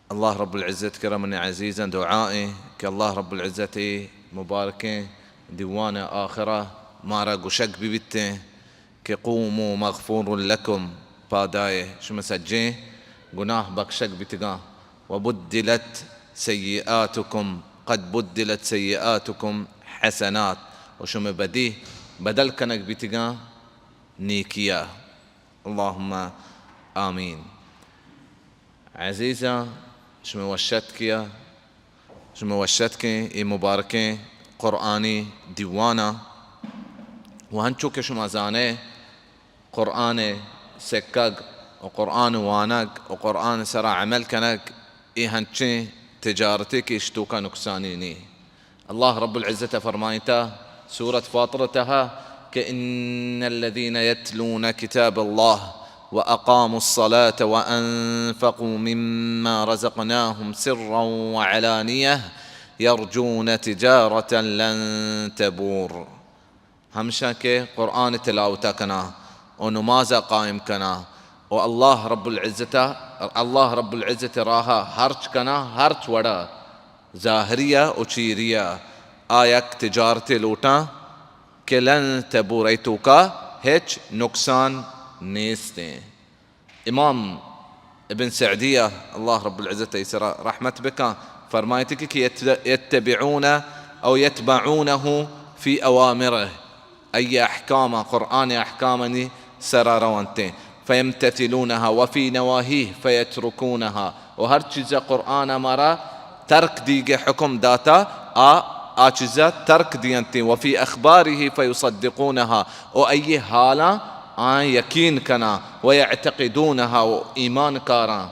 اللہ رب العزت کرا منی عزیزاں دعا ایں کہ اللہ رب العزت اے مبارکیں دیوان آخرا مارا گشگ بہ بیتیں کہ قوموا مغفور لکم، پادائے شمے سجیں گناہ بخشگ بیتگاں، وبدلت سیئاتکم، قد بدلت سیئاتکم حسنات، و شمے بدی بدل کنگ بیتگاں نیکیا۔ اللہم آمین۔ عزیزاں، شمے وشتکیا، شمے وشتکیں اے مبارکیں قرآنی دیوانا، و ہنچو کہ شما زانے، قرآن سکگ و قرآن وانگ و قرآن سرا عمل کنگ، اے ہنچیں تجارتے کہ اش توکا نقصانی نی۔ اللہ رب العزت فرمائتا سورة فاطر تہا کہ ان الذين يتلون كتاب الله وأقاموا الصلاة وأنفقوا مما رزقناهم سرا وعلانية يرجون تجارة لن تبور۔ ہمشاں کہ قرآن تلاوتا کنا و نمازا قائم کنا و اللہ رب العزتا، اللہ رب العزت راہا ہرچ کنا، ہرچ وڑا، ظاہریا و چیریا، آ یک تجارتے لوٹاں کہ لن تبور، اے توکا ہچ نقصان نیستیں۔ امام ابن سعدیہ، اللہ رب العزت ای سرا رحمت بکاں، فرمائیتی کہ یت-، یتبعون او یتبعونه فی اوامره، ای احکام، قرآن احکامانی سرا رونتیں، فیمتثلونها وفی نواهیه فیترکونها، و ہر چیز قرآن مارا ترک دیگ حکم داتا، آ، آ چیزا ترک دینتی، وفی اخباره فیصدقونها، و ای حالاں آ یقین کنا، ویعتقدونها، و ایمان کاراں،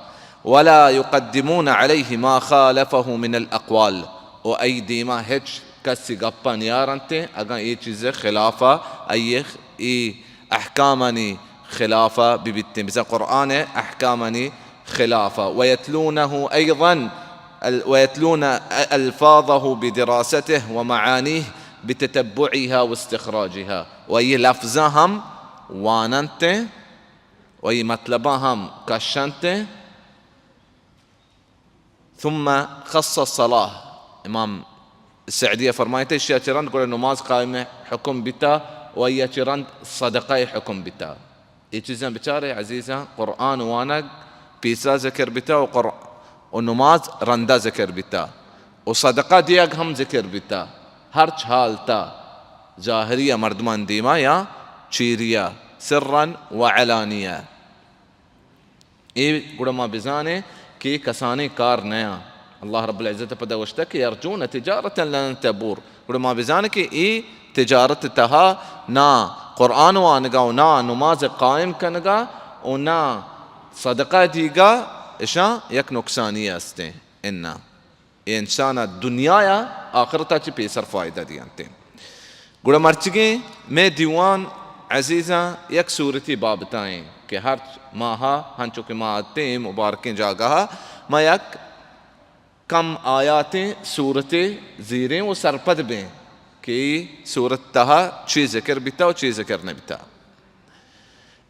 ولا یقدمون علیه ما خالفه من الاقوال، و ای دیما ہچ کسی گپا نیارنت اگاں ای چیز خلافا، ای، ای احکامانی خلافا ببیتیں، بزاں قرآن احکامانی خلافا۔ ویتلونه ایضا ال-، ویتلون الفاظه بدراسته ومعانيه بتتبعها واستخراجها۔ و ای لفظاں ہم واننت و ای مطلباں ہم کشنت۔ ثم خص الصلاة، امام سعدی فرمائیت، اشیا چہ رند گڑا نماز قائم حکم بیتا و آیا چہ رند صدقہ حکم بیتا۔ اے چیزاں بچارے عزیزاں، قرآن وانگ پیسرا ذکر بیتا و قر-، و نماز رندا ذکر بیتا و صدقہ دیگ ہم ذکر بیتا۔ ہرچ حالتا، ظاہریا مردمان دیما یا چیریا، سرا و علانیہ۔ اے گڑا ما بزانیں کہ اے کسانیں کار نیاں۔ اللہ رب العزت پدا گوشتگ کہ یرجون تجارة لن تبور۔ گڑا ما بزانیں کہ اے تجارت تہا نا قرآن وانگا و نا نماز قائم کنگا و نا صدقہ دیگا، اشاں یک نقصانی استیں۔ انا۔ اے انسان ء دنیا ء آخرت ء چہ پیسر فائدہ دیانت۔ گڑا مرچگیں مئے دیوان عزیزاں یک سورتی بابتا ایں کہ ہرچ ماہ ء ہنچو کہ ما اتیں مبارکیں جاگہ ء ما یک کم آیاتیں سورتے زیریں و سرپد بیں کہ اے سورت تہا چے ذکر بیتا و چے ذکر نہ بیتا۔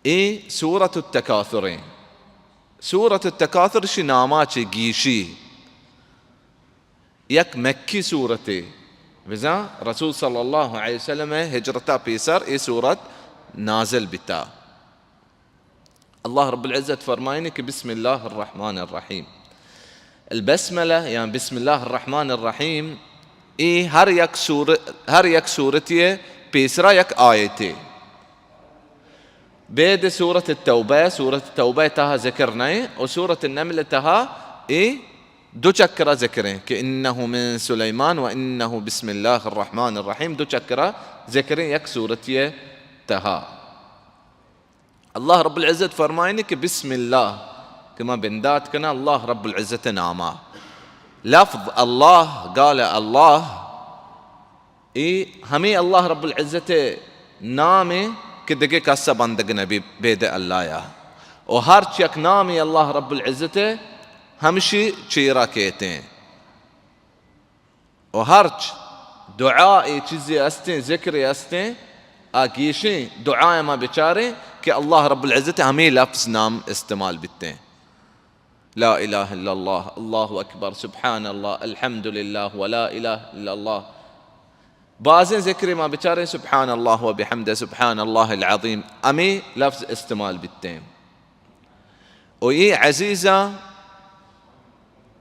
اے سورت التکاثر ایں۔ سورت التکاثر شی ناما چے گیشی۔ یک مکی سورتے، بزاں رسول صلی اللہ علیہ وسلم ء ہجرتا پیسر اے سورت نازل بیتا۔ اللہ رب العزت فرمائنی کہ بسم اللہ الرحمن الرحیم۔ البسملہ یا بسم اللہ الرحمن الرحیم، اے ہر یک سور-، ہر یک سورتی پیسرا یک آیتے۔ بید سورت التوبہ، سورت التوبہ تہا ذکر نئیں، و سورت النمل تہا اے دو چکرا ذکر ایں کہ انہ من سلیمان و انہ بسم اللہ الرحمن الرحیم، دو چکرا ذکر ایں یک سورتی تہا۔ اللہ رب العزت فرمائنی کہ بسم اللہ، کہ ما بندات کنا اللہ رب العزت ناما۔ لفظ اللہ، گال اللہ، اے ہمے اللہ رب العزت ء نام ء کہ دگہ کس ء بندگ نہ بی بید اللہ ء۔ و ہرچ یک نامے اللہ رب العزت ء ہمشی چیرا کیتیں۔ و ہرچ دعا اے چیزے استیں، ذکرے استیں، آ گیشیں دعا ء ما بچاریں کہ اللہ رب العزت ء ہمے لفظ نام استعمال بیتیں۔ لا الہ الا اللہ، اللہ اکبر، سبحان اللہ، الحمدللہ و لا الہ الا اللہ۔ بازیں ذکر ما بچاریں، سبحان اللہ و بحمدہ، سبحان اللہ العظیم، ہمے لفظ استعمال بیتیں۔ و اے عزیزاں،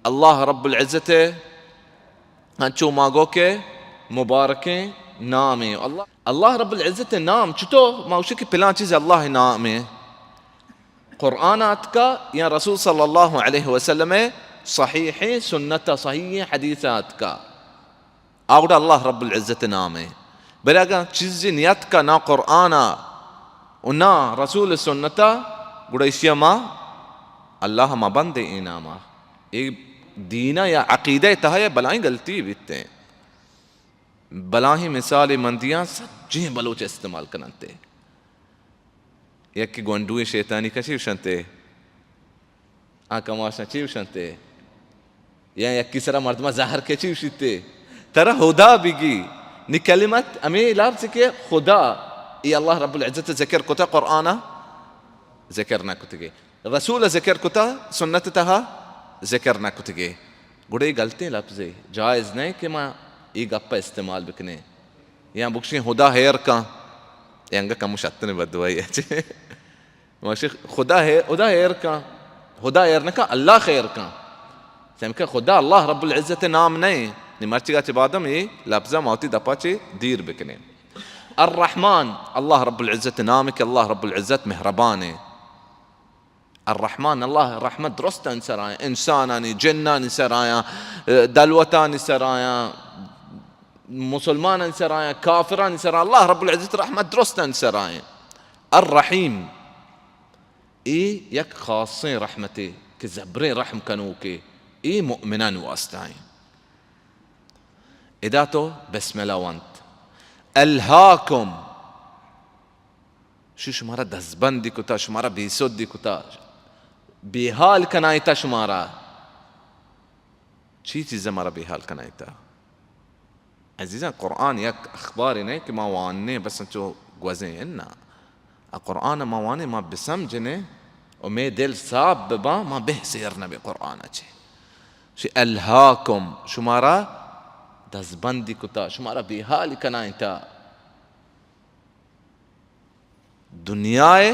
اللہ رب العزت ء انچو ما گو کہ مبارکیں نامے۔ اللہ، اللہ رب العزت ء نام چتو ما گوشی کہ پلان چیز اللہ نامے؟ قرآن آتکا یا رسول صلی اللہ علیہ وسلم ء صحیح سنت، صحیح حدیث آتکا؟ آ گڑا اللہ رب العزت نامے۔ بلے اگاں چیزے نیتکا نہ قرآن ء و نہ رسول سنت ء، گڑا ایشی ء ما اللہ ء ما بندیں اے نام ء۔ اے دین ء یا عقیدہ ء تہا یا بلائیں غلطی بیتیں۔ بلاہیں مثالے من دیاں، سجیں بلوچ استعمال کننتے۔ یکے گونڈویں شیطانی کشی وشنتے، آ کماشاں چی وشنتے؟ یا یکی سرا مردماں زہر کے چی وشیتے؟ ترا ہدا بگی۔ نی کلمت ہمے لفظ کہ خدا، اے اللہ رب العزت ذکر کتا قرآن ء؟ ذکر نہ کتگے۔ رسول ء ذکر کتا، سنت تہا ذکر نہ کتگے۔ گڑے غلطیں لفظے، جائز نہ کہ ما اے گپ ء استعمال بکنیں۔ یا بگشیں ہدا ہیر کن، اے انگا کمو شتن بدوائی ہے۔ ماشی خدا ہے، ہدا ہیر کن، ہدا ہیر نہ کن، اللہ خیر کن۔ چمکہ خدا اللہ رب العزت نام نہ، نی مرچگا چہ بعدم اے لفظا ما وتی دپا چہ دیر بکنیں۔ الرحمن، اللہ رب العزت نام کہ اللہ رب العزت مہربان ہے۔ الرحمن، اللہ رحمت درستانی سرایاں، انسانانی، جنانی سرایاں، دلوتانی سرایاں، مسلمانانی سرایاں، کافرانی سرایاں، اللہ رب العزت رحمت درستانی سرایاں۔ الرحیم، اے یک خاصیں رحمتے کہ زبریں رحم کنوکے، اے مؤمنانی واسطہ ایں۔ ادا تو بسم اللہ ونت۔ الہاکم، شی شمارا دزبندی کتا، شمارا بے سدی کتا، بے حال کنائیتا شمارا۔ چی چیز مارا بے حال کنائیتا؟ عزیزاں، قرآن یک اخبارے نہ کہ ما وانیں بس انچو گوزیں، انا۔ آ قرآن ما وانیں، ما بسمجھنیں و مے دل صاف بباں، ما بہ سیر نبیں قرآن چے۔ شی الہاکم، شمارا دزبندی کتا، شمارا بے حال کنائیتا۔ دنیا ء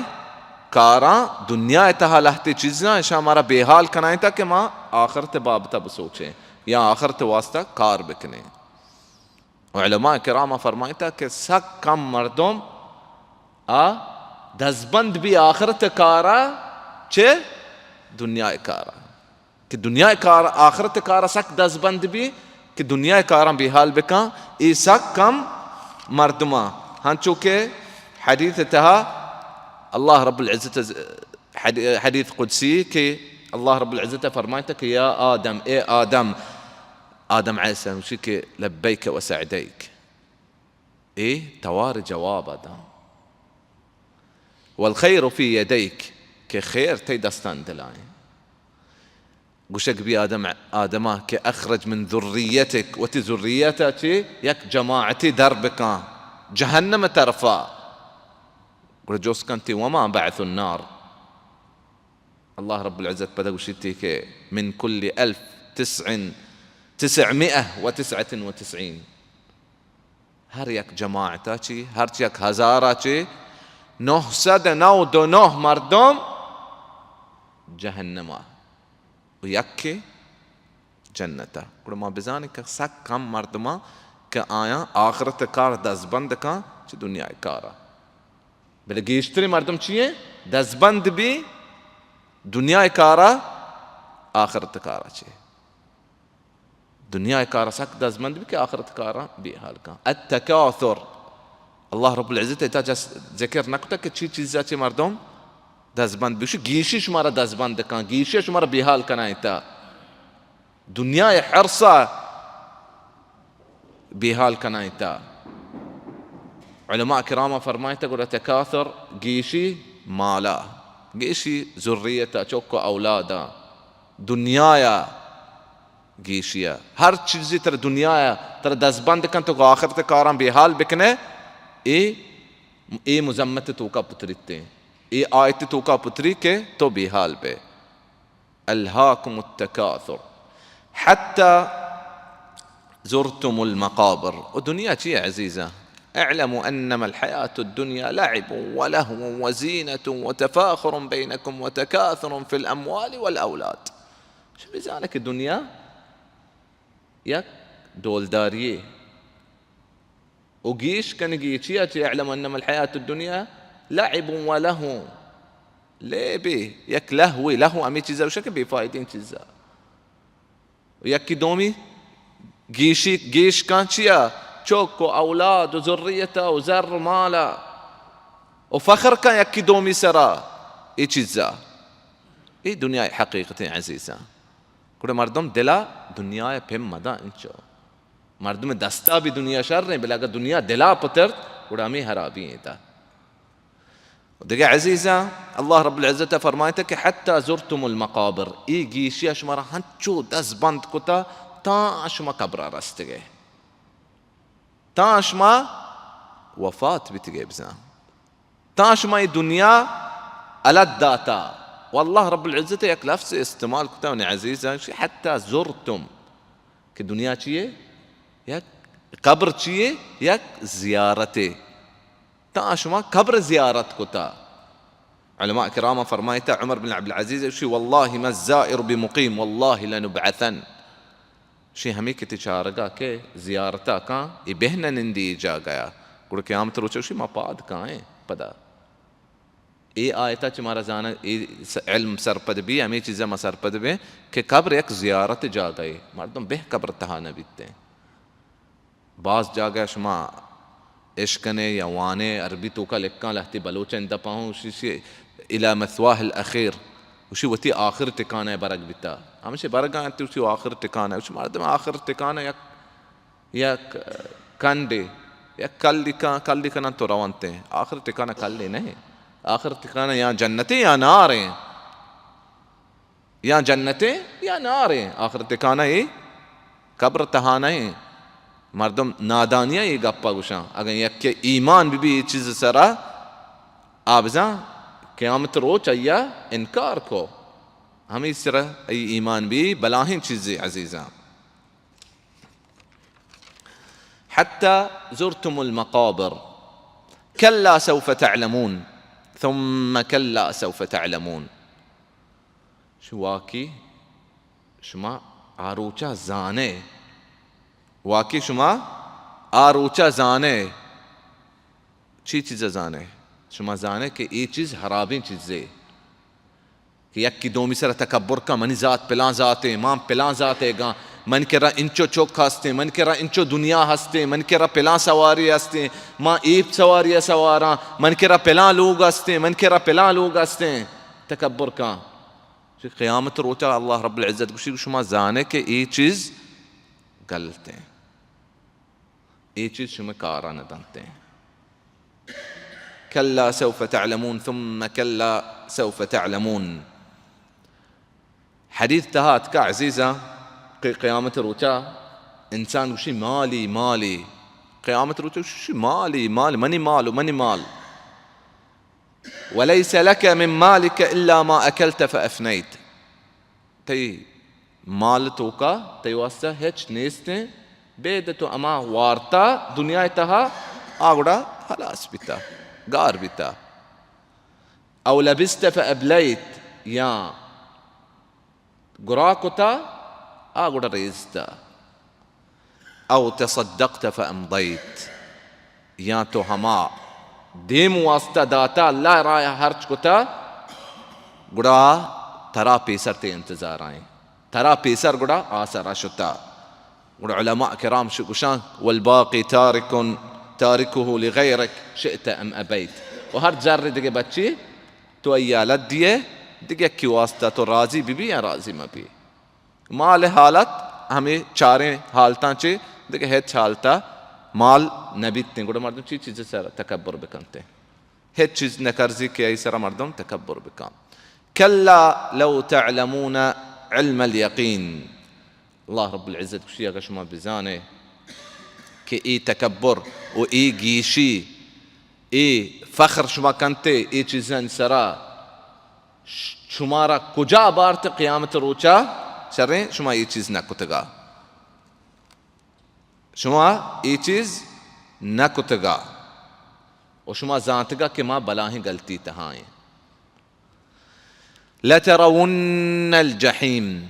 کاراں، دنیا ء تہا لہتے چیزاں، اشاں مارا بے حال کنائینتا کہ ما آخرت ء بابت ء بسوچیں یا آخرت ء واسطہ کار بکنیں۔ علماء کرام ء فرمائینتا کہ سک کم مردم آ دزبند بی آخرت ء کارا چہ دنیا ء کارا۔ کہ دنیا ء کار، آخرت ء کار ء سک دزبند بی، کہ دنیا ء کاراں بے حال بکاں، اے سک کم مردماں۔ ہنچو کہ حدیث ء تہا اللہ رب العزت ء حدی-، حدیث قدسی کہ اللہ رب العزت ء فرمائتا کہ یا آدم، اے آدم، آدم علیہ السلام گوشی کہ لبیک و سعدیک۔ اے توار جواب ء داں۔ والخیر فی یدیک، کہ خیر تئی دستان دلائیں۔ گوشگ بی آدم، آدما کہ اخرج من ذریتک، وتی ذریت ء چہ یک جماعتے در بکاں جہنم ء طرفا۔ گڑا جست کنتی وما بعث النار۔ اللہ رب العزت پدا گوشیتی کہ من کل الف تسع، تسعمائة و تسعة و تسعین۔ ہر یک جماعتا چی، ہر یک ہزارا چی، نہ سد نود و نہ مردم جہنما و یکے جنتا۔ گڑا ما بزانیں کہ سک کم مردماں کہ آیاں آخرت کار دزبند کن چہ دنیا کارا۔ بلے گیشتریں مردم چی ہیں؟ دزبند بی دنیا کارا، آخرت کارا چی۔ دنیا ء کار ء سک دزمند بی کہ آخرت کاراں بے حال کن۔ التکاثر، اللہ رب العزت ء تا جس-، ذکر نہ کتگ کہ چی چیزا چہ مردم دزمند بی۔ گیشی شمارا دزمند کن، گیشی شمارا بے حال کنائینتا۔ دنیا ء حرصا بے حال کنائینتا۔ علماء کرام فرمائینتا گڑا تکاثر گیشی مالا، گیشی ذریتا، چک و اولادا، دنیایا۔ گیشی ء ہر چیزے ترا دنیا ء ترا دزبند کنت و آخرت ء کاراں بے حال بکنئے، اے، اے مذمت ء توکا پتریت ایں۔ اے آیت ء توکا پتری کہ تو بے حال بئے۔ ألهاكم التكاثر حتى زرتم المقابر. و دنیا چی ئے عزیزاں؟ اعلموا أنما الحياة الدنيا لعب ولهو وزينة وتفاخر بينكم وتكاثر في الأموال والأولاد. شما بزانے کہ دنیا یک ڈولداری ئے و گیش کنگی چیا چی؟ اعلم أنما الحياة الدنيا لعب ولهو. لیبے، یک لہوے، لہو ہمے چیزا گوشے کہ بے فائدیں چیزا. و یکی دومی گیشی، گیش کن چیا؟ چک و اولاد و ذریتا و زر و مالا و فخر کن یکی دومی سرا. اے چیزا، اے دنیای حقیقتیں عزیزاں. گڑا مردم دلا دنیای پیم مداں انچو. مردم دستا بی دنیا شریں، بلے اگر دنیا دلا پترت، گڑا ہمے ہرابی انت. دگہ عزیزاں، اللہ رب العزت فرمائتا کہ حتی زرتم المقابر، ای گیشیا شمارا ہنچو دست بند کتا تاں شما قبرا رستگے، تاں شما وفات بیتگے بزاں. تاں شما اے دنیا الت داتا. و اللہ رب العزت یک لفظ استعمال کتا، من عزیزاں، شی حتی زرتم، کہ دنیا چیے؟ یک قبر چیے؟ یک زیارتے. تاں شما قبر زیارت کتا. علماء کرام فرمائتا، عمر بن عبدالعزیز شی، والله ما الزائر بمقيم، والله لنبعثن. شی ہمے کہ تئی چارگا کہ زیارتا کاں، اے بہ نہ نندی اے جاگہا. گڑا قیامت روچا شی ما پاد کائیں پدا. اے آیتا چہ مارا زانگ، اے س-، علم سرپد بی، ہمے چیزا ما سرپد بیں کہ قبر یک زیارت جاگہے، مردم بہ قبر تہا نہ بیتیں. باز جاگہ شما اشکنے یا وانے، عربی توکا لکھاں، لہتے بلوچ انت پاہوں، شی شی الی مثواه الاخیر، گوشی وتی آخر ٹکانہ برگ بیتا. ہمشی برگا انت، گوشی آخر ٹکانہ، گوشی مردم آخر ٹکانہ یک، یک کنڈے، یک کلی کن، کلی کنن تو رونتیں. آخر ٹکانہ کلی نہیں، آخر ٹکانہ یا جنتے یا ناریں. یا جنتیں یا ناریں، آخر ٹکانہ اے قبر تہا نہ ایں. مردم نادانیا اے گپا گوشاں. اگن یکے ایمان بہ بی اے چیز سرا، آ بزاں قیامت روچ آیا انکار کو. ہمے سرا اے ایمان بی بلاہیں چیزے عزیزاں. حتی زرتم المقابر، کلا سوف تعلمون، ثم کلا سوف تعلمون. شو واقعی شما آ روچا زانے، واقعی شما آ روچا زانے. چی چیزا زانے؟ شما زانے کہ اے چیز ہرابیں چیزے. کہ یکی دومی سرا تکبر کن، منی ذات پلان ذاتیں، ما پلان ذاتے گاں، من کرا انچو چک ہستیں، من کرا انچو دنیا ہستیں، من کرا پلان سواری ہستیں، ما اے سواری سواراں، من کرا پلان لوگ ہستیں، من کرا پلان لوگ ہستیں. تکبر کن. چہ قیامت روچا اللہ رب العزت گوشی، شما زانے کہ اے چیز غلطیں. اے چیز شمئے کارا نہ دنتیں. کلا سوف تعلمون، ثم کلا سوف تعلمون. حدیث تہا اتکا عزیزاں کہ قیامت روچا انسان گوشی، مالی مالی. قیامت روچا گوشی، مالی مال، منی مال و منی مال. وليس لك من مالك إلا ما أكلت فأفنيت. تئی مال توکا تئی واسطہ ہچ نیستیں، بید تو ہما وارتا دنیا تہا، آ گڑا ہلاس بیتا، گار بیتا. او لبست فأبليت، یا گرا کتا، آ گڑا ریزتا. او تصدقت فأمضيت، یا تو ہما دیم واسطہ داتا، اللہ راہ خرچ کتا، گڑا ترا پیسر تئی انتظارائیں، ترا پیسر گڑا آ سرا شتا. گڑا علماء کرام شو گشان، والباقي تارك، تاركه لغيرك شئت أم أبيت. و ہر زر دگہ بچی تو آئی حالت دیئے، دگہ یکی واسطہ تو راضی بہ بی یا راضی مہ بی. مال حالت ہمے چاریں حالتاں چے، دگہ ہچ حالتا مال نہ بیتیں. گڑا مردم چی چیز سر تکبر بکنتے؟ ہچ چیز نہ کرزی کہ آئی سرا مردم تکبر بکن. کلا لو تعلمون علم اليقين. اللہ رب العزت گوشی، اگر شما بزانے کہ اے تکبر و اے گیشی، اے فخر شما کنتے اے چیزانی سرا، ش-، شمارا کجا بارت قیامت روچا؟ شریں، شما اے چیز نہ کتگا۔ شما اے چیز نہ کتگا و شما زانتگا کہ ما بلاہیں گلتی تہا ایں۔ لترون الجحیم،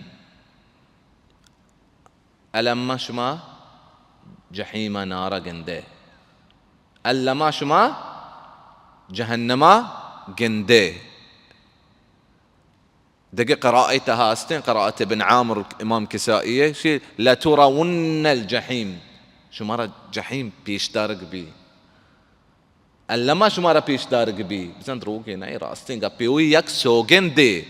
الما شما جحیم نارا گندے، الما شما جہنما گندے۔ دگہ قراءت تہا ہستیں، قراءت ابن عامر، امام کسائی ہے، شی لترون الجحیم، شمارا جحیم پیش دارگ بی۔ الما شمارا پیش دارگ بی۔ بزن دروگے نہ، راستیں گپے۔ او یک سوگندے۔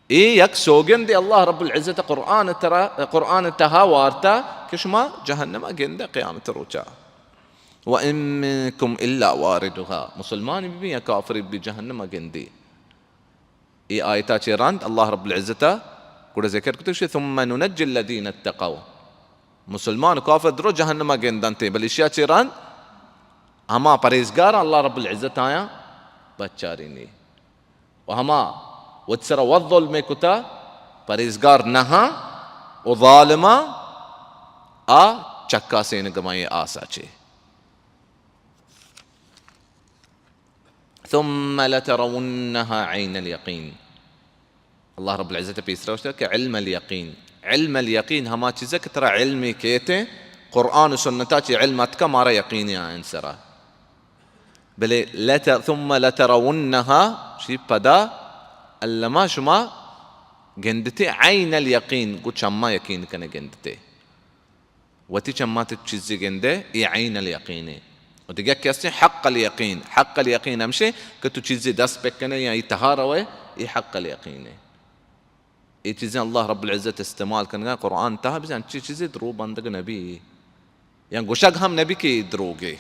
اے یک سوگندے اللہ رب العزت قرآن ترا، قرآن تہا وارتا کہ شما جہنما گندے قیامت روچا۔ وَإِن مِّنكُمْ إِلَّا وَارِدُهَا۔ مسلمان بی یا کافر بی جہنما گندی۔ اے آیتا چہ رند اللہ رب العزت ء گڑا ذکر کتگ، ثم ننجی الذین اتقوا۔ مسلمان و کافر درو جہنم ء گندنت، بلے ایشی ء چہ رند ہما پرہیزگار اللہ رب العزت آیاں بچارینی۔ و ہما وت سرا وت ظلم کتا، پرہیزگار نہ و ظالماں، آ چکاسینگ مئے آسا چے۔ ثم لترونها عین الیقین۔ اللہ رب العزت پیسرا گوشتا کہ علم الیقین، علم الیقین ہما چیز کہ ترا علم کیتے، قرآن و سنتا چی علم اتکا مارا یقین آئین سرا۔ بلے لت-، ثم لترونها، شی پدا الما شما گندتے عین الیقین، گو چما یقین کنے گندتے۔ وتی چماں تو چیزے گندے، اے عین الیقین ہے۔ و دگہ یکے ہستیں حق الیقین۔ حق الیقین ہمشے کہ تو چیزے دست بکنے یا ای تہا روے، اے حق الیقین ہے۔ اے چیزیں اللہ رب العزت استعمال کنگا قرآن تہا، بزاں انچی چیزے درو بندگ نبی، یا گوشگ ہم نبی کہ اے دروگے۔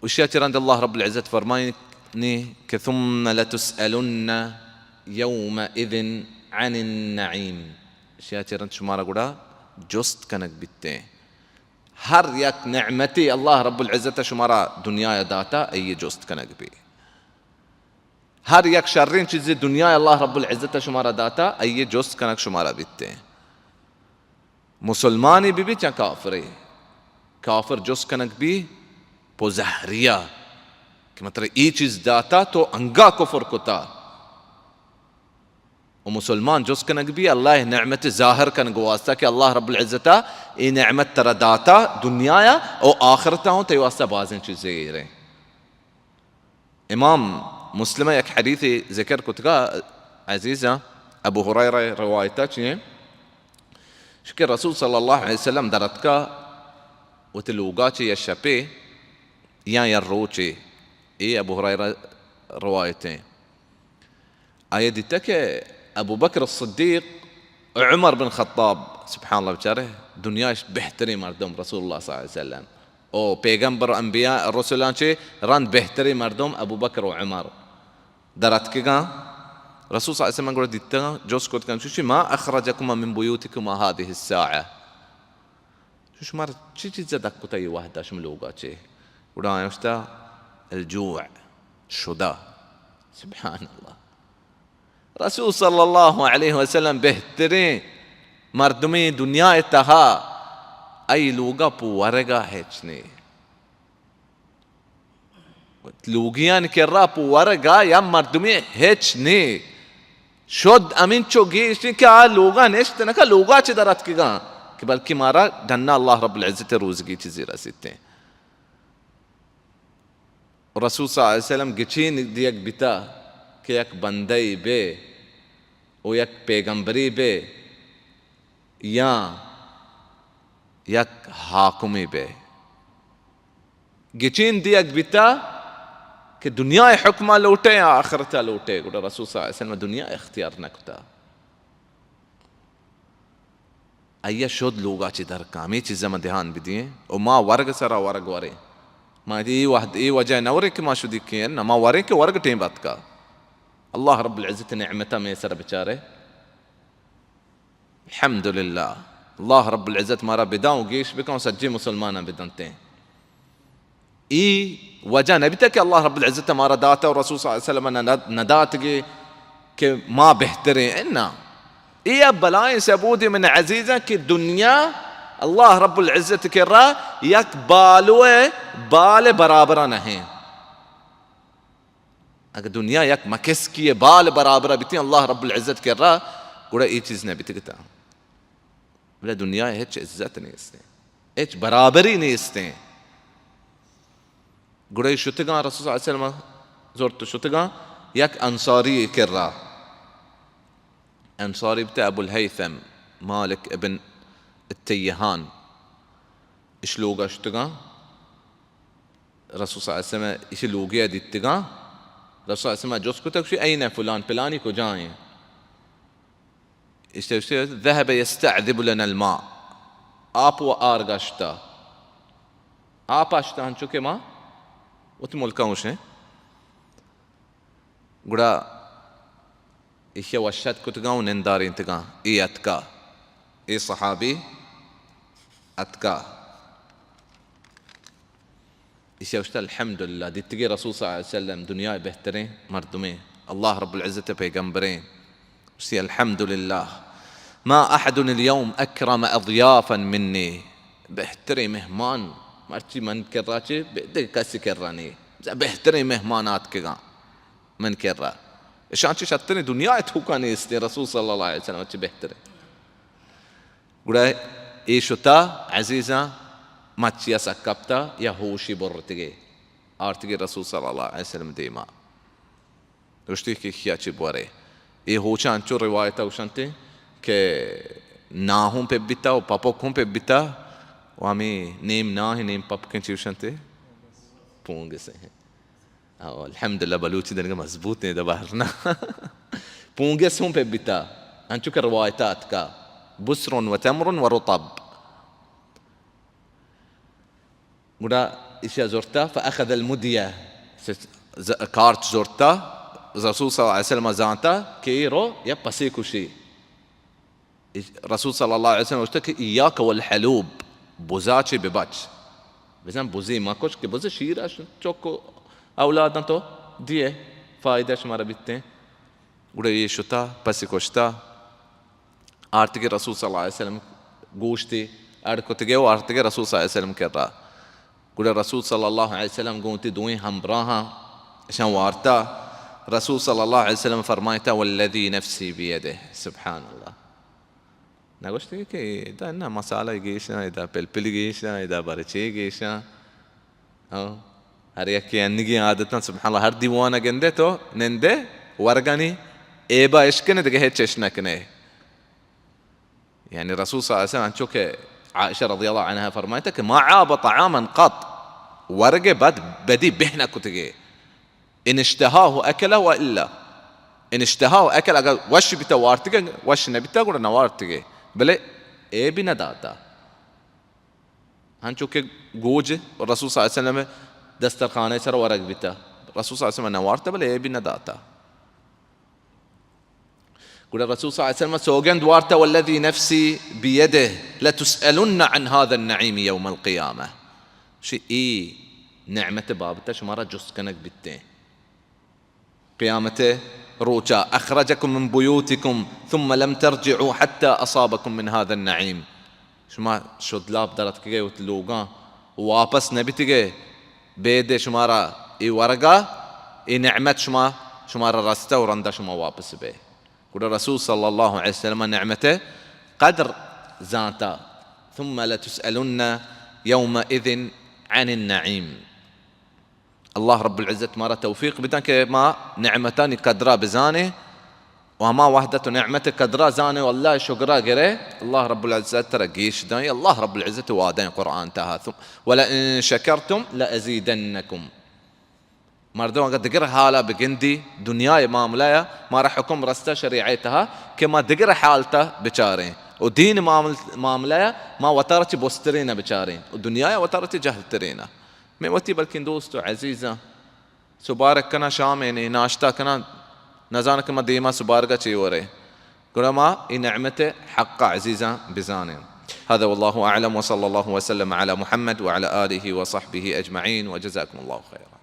اشیا چہ رند اللہ رب العزت فرمائنی کہ ثم لتسألن یومئذ عن النعیم۔ اشیا چہ رند شمارا گڑا جست کنگ بیتیں۔ ہر یک نعمتی اللہ رب العزت شمارا دنیا داتا، ای جست کنگ بی۔ ہر یک شریں چیزے دنیا ء اللہ رب العزت ء شمارا داتا، آئی ء جست کنگ شمارا بیت۔ مسلمانے بہ بیت یا کافرے، کافر جست کنگ بی پو زہریا کہ مطلب اے چیز داتا تو انگا کفر کتا۔ و مسلمان جست کنگ بی اللہ نعمت ظاہر کنگ واسطہ کہ اللہ رب العزت ء اے نعمت ترا داتا دنیا ء و آخرت ء ہوں تئی واسطہ بازیں چیزے ایریں۔ امام مسلم ء یک حدیثے ذکر کتگا عزیزاں، ابو ہریرہ روایتا چی ہیں؟ کہ رسول صلی اللہ علیہ وسلم درتکا وتی لوگا چے یا شپے یا یا روچے، اے ابو ہریرہ روایت ہیں۔ آئی دیتا کہ ابوبکر الصدیق، عمر بن خطاب، سبحان اللہ، بچارے دنیا اش بہترین مردم رسول اللہ صلی اللہ علیہ وسلم، او پیغمبر، انبیاء، رسولاں چے رند بہترین مردم ابوبکر و عمر در اتکگاں۔ رسول صلی اللہ علیہ وسلم گڑا دیتگاں، جست کتگاں، چوشی، ما اخرجکما من بیوتکما هذه الساعة؟ چو شمارا چی چیزا دک کتا اے وہدا شما لوگا چے؟ گڑا آیاں گوشتا، الجوع، شدا۔ سبحان اللہ۔ رسول صلی اللہ علیہ وسلم بہترین مردمے دنیا تہا، ای لوگا پو ورگا ہچ نے۔ لوگیان کرا پو ورگا یا مردمے ہچ نے۔ شد امین چو گیش نے کہ آ لوگا نشت نکا، لوگا چہ در اتکگاں کہ بلکہ مارا ڈنا اللہ رب العزت روزگی چیزی رسیتے۔ رسول صلی اللہ علیہ وسلم گچین دیگ بیتا کہ یک بندے بے و یک پیغمبری بے یا یک حاکمی بے۔ گچین دیگ بیتا کہ دنیا حکمہ لوٹے یا آخرت لوٹے، گڑا رسول صلی اللہ علیہ وسلم دنیا اختیار نہ کتا۔ آئی ء شد لوگا چہ در کاں۔ ہمے چیزاں ما دھیان بدییں و ما ورگ سرا ورگ وریں۔ ما اے وہد، اے وجہ نہ وریں کہ ما شدی کیں، نہ، ما وریں کہ ورگ ٹیم اتکا۔ اللہ رب العزت نعمتاں مئے سر بچارے۔ الحمدللہ۔ اللہ رب العزت مارا بداں و گیش بکاں و سجیں مسلماناں بدنتیں۔ ای وجہ نہ بیتہ کہ اللہ رب العزت مارا داتہ و رسول صلی اللہ علیہ وسلم نہ، نہ داتگے کہ ما بہتریں۔ انا، ای اب بلائیں ثبوت من عزیزاں کہ دنیا اللہ رب العزت کرا یک بالو بال برابر نہ ہیں۔ اگر دنیا یک مکسکی بال برابر بیتیں اللہ رب العزت کرا، گڑا ای چیز نہ بیتگتا۔ بلے دنیا ء ہچ عزت نیستیں، ہچ برابری نیستیں۔ گڑا اے شتگاں، رسول صلی اللہ علیہ وسلم زرت شتگاں یک انصاری کرا۔ انصاری بوتہ ابو الہیثم مالک ابن التیہان، اش لوگا شتگاں۔ رسول صلی اللہ علیہ وسلم اشی لوگے ء دیتگاں۔ رسول صلی اللہ علیہ وسلم جست کتگ، گوشی، "این فلان؟" پلانی کجا ایں؟ اشتہ گوشی، "ذهب يستعذب لنا الماء." آپ و آرگا شتا۔ آپ اشتا انچو کہ ما وتی ملکا گوشیں۔ گڑا ایشی ء وش اتک کتگاں و نندارینتگاں۔ اے اتکا، اے صحابی اتکا۔ ایشی ء گوشت، الحمدللہ، دیتگے رسول صلی اللہ علیہ وسلم دنیا ء بہتریں مردمے، اللہ رب العزت ء پیغمبریں۔ گوشتی، الحمدللہ، ما احد الیوم اکرم اضیافا منی، بہتریں مہمان مرچی من کرا چہ دگہ کسی کرا نی، بہتریں مہمان آتکگاں من کرا۔ اشاں چہ شتریں دنیا ء توکا نیستیں، رسول صلی اللہ علیہ وسلم چہ بہتریں۔ گڑا اے شتا عزیزاں، مچیا سک کپتا یا ہوشی برتگے، آرتگے رسول صلی اللہ علیہ وسلم دیما۔ گوشتی کہ کیا چی بورے۔ اے ہوچا انچو روایتا گوشنتے کہ ناہ ہوں پہ بیتا و پپک ہوں پہ بیتا و ہمیں نیم ناہ نیم پپکیں چی گوشنتے؟ پونگسیں۔ او، الحمدللہ، بلوچی دنگا مضبوط ایں، دبر نہ۔ پونگس ہوں پہ بیتا، انچو کہ روایتا اتکا، بسر و تمر و رطب۔ گڑا ایشی ء زرتا، فاخذ المدیہ، س-، ز-، کارچ زرتا، رسول صلی اللہ علیہ وسلم زانتا کہ اے رو یا پسے کشی۔ رسول صلی اللہ علیہ وسلم گوشتہ کہ ایاک والحلوب، بزا چہ ببچ۔ بزاں بزی مکش کہ بز شیر اش چک و اولاداں تو دیئے، فائدہ شمارا بیتیں۔ گڑا اے شتا، پسی کشتا، آرتگے رسول صلی اللہ علیہ وسلم گوشتی اڑ کتگے و آرتگے رسول صلی اللہ علیہ وسلم کرا۔ گڑا رسول صلی اللہ علیہ وسلم گوں وتی دوئیں ہمراہاں اشاں وارتا۔ رسول صلی اللہ علیہ وسلم فرمائتا، والذی نفسی بیدہ، سبحان اللہ۔ نہ گوشتگی کہ ادا نہ مسالہ گیشاں، ادا پلپل گیشاں، ادا برچے گیشاں۔ ہاں۔ ہر یکے انگی عادتاں، سبحان اللہ، ہر دیوانہ گندے تو نندے ورگانی ایبا اشکنے دگہ ہچ اش نہ کنے۔ یعنی رسول صلی اللہ علیہ وسلم انچو کہ عائشہ رضی اللہ عنہا فرمائتا کہ ما عاب طعاما قط، ورگ بد بدی بہ نہ کتگے۔ ان اشتهاه اكله والا، ان اشتهاه اكل، اگر وش بیتا وارتگے، وش نبیتا گڑا نوارتگے، بلے عیبی نداتا۔ ہنچو کہ گوج رسول صلی اللہ علیہ وسلم دسترخانہ سر ورگ بیتا، رسول صلی اللہ علیہ وسلم نوارتا بلے عیبی نداتا۔ گڑا رسول صلی اللہ علیہ وسلم سوگند وارتا، والذی نفسی بیدہ لتسألن عن هذا النعیم یوم القیامہ۔ شی ای نعمت بابت شمارا جست کنگ بیتیں قیامت روچا، اخرجکم من بیوتکم ثم لم ترجعوا حتی اصابکم من هذا النعیم۔ شما شدلاپ در اتکگے وت لوگاں، واپس نہ بیتگے، بیدے شمارا اے ورگا، اے نعمت شما، شمارا رستہ و رندا شما واپس بے۔ گڑا رسول صلی اللہ علیہ وسلم نعمت قدر زانتا، ثم لتسألن یومئذ عن النعیم۔ اللہ رب العزت مارا توفیق بدن کہ ما نعمتانی قدرا بزانیں و ہما وحدت و نعمت قدرا زانیں و اللہ شگرا گرے، اللہ رب العزت ترا گیش دائیں۔ اللہ رب العزت وعدہ قرآن تہا، ثم ولئن شکرتم لازیدنکم۔ مردم اگر دگر حالا بگندی، دنیا معاملہ یا مارا حکم رستہ شریعہ تہا کہ ما دگر حالتا بچاریں و دین معامل-، معاملہ یا ما وتارا چہ بسترین بچاریں و دنیا یا وتارا چہ جہلترین۔ میں وتی بلکن دوست و عزیزاں، سبارگ کناں، شام ء ناشتہ کناں، نزاناں کہ ما دیما سبارگ ء چے ورے۔ گڑا ما اے نعمت ء حق ء عزیزاں بزانیں۔ هذا والله أعلم، وصلى الله وسلم على محمد وعلى آله وصحبه أجمعين، وجزاكم الله خيرا.